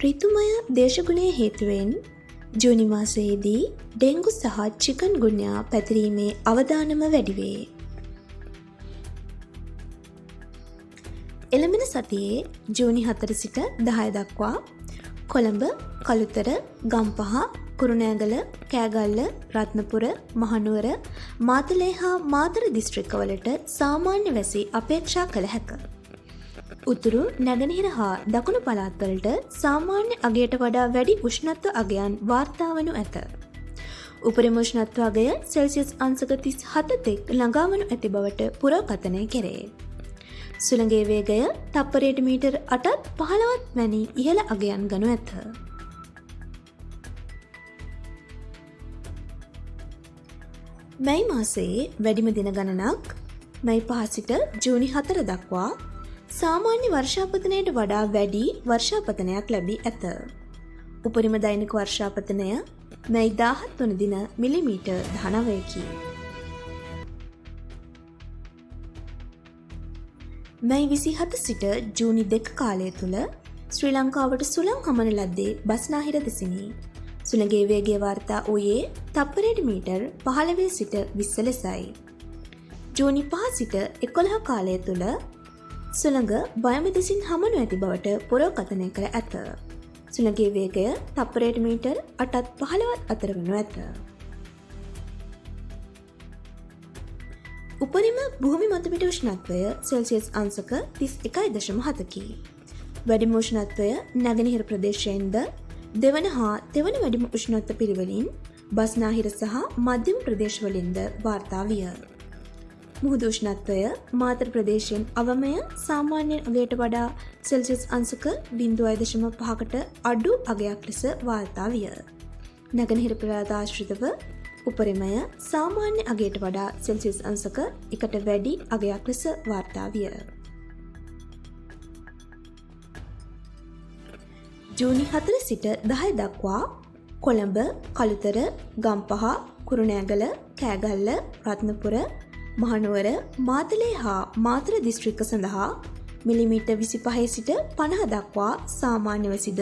ඍතුමය දේශගුණය හේතුවෙන් ජූනි මාසයේදී ඩෙංගු සහ චිකන් ගුන්යා පැතිරීමේ අවදානම වැඩි වේ. එළඹෙන සතියේ ජූනි 4 සිට 10 දක්වා කොළඹ, කළුතර, ගම්පහ, කුරුණෑගල, කෑගල්ල, රත්නපුර, මහනුවර, මාතලේ හා මාතර දිස්ත්‍රික්කවලට සාමාන්‍ය වැසි අපේක්ෂා කළ හැක. උතුරු, නැගෙනහිර හා දකුණු පළාත්වලට සාමාන්‍ය අගයට වඩා වැඩි උෂ්ණත්ව අගයන් වාර්තා වනු ඇත. උපරිම උෂ්ණත්ව අගය සෙල්සියස් අංශක 37 තෙක් ළඟා වනු ඇති බවට පුරෝකථනය කෙරේ. සුළඟේ වේගය තප්පරයට මීටර් 8ත් 15ත් වැනි ඉහළ අගයන් ගනු ඇත. මැයි මාසයේ වැඩිම දින ගණනක් මැයි 5 සිට ජූනි 4 දක්වා සාමාන්‍ය වර්ෂාපතනයට වඩා වැඩි වර්ෂාපතනයක් ලැබී ඇත. උපරිම දෛනික වර්ෂාපතනය මැයි 17 වන දින මිලිමීටර් 19කි. මැයි 27 සිට ජූනි 2 කාලය තුළ ශ්‍රී ලංකාවට සුළං හමන ලද්දේ බස්නාහිර දෙසිනි. සුළඟේ වේගය වාර්තා වූයේ තප්පරයට මීටර් 15 සිට 20 ලෙසයි. ජූනි 5 සිට 11 කාලය තුළ සුළඟ බයම දෙසින් හමනු ඇති බවට පුරෝකථනය කර ඇත. සුළඟේ වේගය තප්පරයට මීටර් 8ත් 15ත් අතර වනු ඇත. උපරිම භූමි මතුපිට උෂ්ණත්වය සෙල්සියස් අංශක 31.7කි. වැඩිම උෂ්ණත්වය නැගෙනහිර ප්‍රදේශයෙන්ද දෙවන හා තෙවන වැඩිම උෂ්ණත්ව පිරිවලින් බස්නාහිර සහ මධ්‍යම ප්‍රදේශවලින්ද වාර්තා විය. මුහුදු උෂ්ණත්වය මාතර ප්‍රදේශයෙන් අවමය සාමාන්‍ය අගයට වඩා සෙල්සියස් අංශක 0.5කට අඩු අගයක් ලෙස වාර්තා විය. නැගෙනහිර පළාත ආශ්‍රිතව උපරිමය සාමාන්‍ය අගයට වඩා සෙල්සියස් අංශක 1ට වැඩි අගයක් ලෙස වාර්තා විය. ජූනි 4 සිට 10 දක්වා කොළඹ, කළුතර, ගම්පහ, කුරුණෑගල, කෑගල්ල, රත්නපුර, මහනුවර, මාතලේ හා මාතර දිස්ත්‍රික්ක සඳහා මිලිමීටර් 25 සිට 50 දක්වා සාමාන්‍ය වැසිද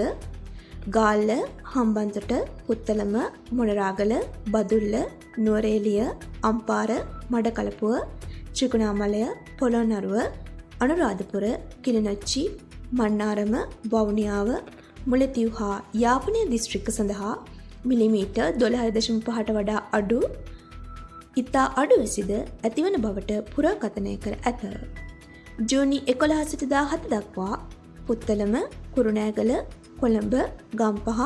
ගාල්ල, හම්බන්තොට, පුත්තලම, මොනරාගල, බදුල්ල, නුවරඑළිය, අම්පාර, මඩකලපුව, ත්‍රිකුණාමලය, පොළොන්නරුව, අනුරාධපුර, කිලිනොච්චි, මන්නාරම, වවුනියාව, මුලතිව් හා යාපනය දිස්ත්‍රික්ක සඳහා මිලිමීටර් 12.5ට වඩා අඩු ඉතා අඩු වැසිද ඇතිවන බවට පුරෝකථනය කර ඇත. ජූනි 11 සිට 17 දක්වා පුත්තලම, කුරුණෑගල, කොළඹ, ගම්පහ,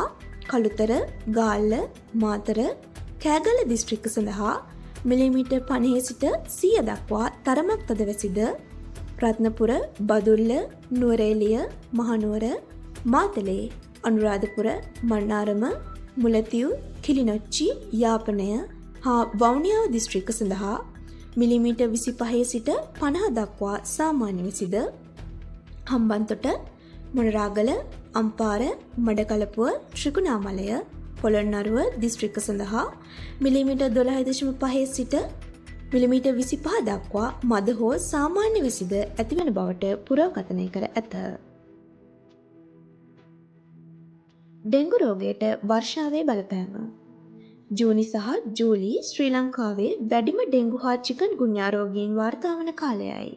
කළුතර, ගාල්ල, මාතර, කෑගල්ල දිස්ත්‍රික්ක සඳහා මිලිමීටර් 50 සිට 100 දක්වා තරමක් තද වැසිද රත්නපුර, බදුල්ල, නුවරඑළිය, මහනුවර, මාතලේ, අනුරාධපුර, මන්නාරම, මුලතිව්, කිලිනොච්චි, යාපනය හා වවුනියාව දිස්ත්‍රික්ක සඳහා මිලිමීටර් 25 සිට 50 දක්වා සාමාන්‍ය වැසිද හම්බන්තොට, මොනරාගල, අම්පාර, මඩකලපුව, ත්‍රිකුණාමලය, පොළොන්නරුව දිස්ත්‍රික්ක සඳහා මිලිමීටර් 12.5 සිට මිලිමීටර් 25 දක්වා මද හෝ සාමාන්‍ය වැසිද ඇතිවන බවට පුරෝකථනය කර ඇත. ඩෙංගු රෝගයට වර්ෂාවේ බලපෑම. ජූනි සහ ජූලි ශ්‍රී ලංකාවේ වැඩිම ඩෙංගු හා චිකන් ගුන්යා රෝගීන් වාර්තා වන කාලයයි.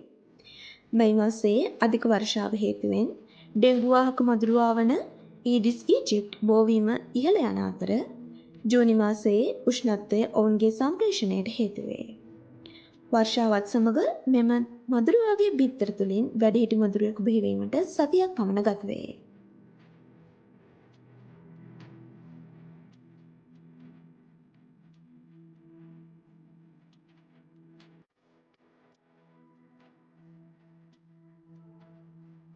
මැයි මාසයේ අධික වර්ෂාව හේතුවෙන් ඩෙංගු වාහක මදුරුවා වන ඊඩිස් ඊජිප්ට් බෝවීම ඉහළ යන අතර ජූනි මාසයේ උෂ්ණත්වය ඔවුන්ගේ සම්ප්‍රේෂණයට හේතු වේ. වර්ෂාවත් සමග මෙම මදුරුවාගේ බිත්තර තුළින් වැඩිහිටි මදුරුවෙකු බිහිවීමට සතියක් පමණ ගත වේ.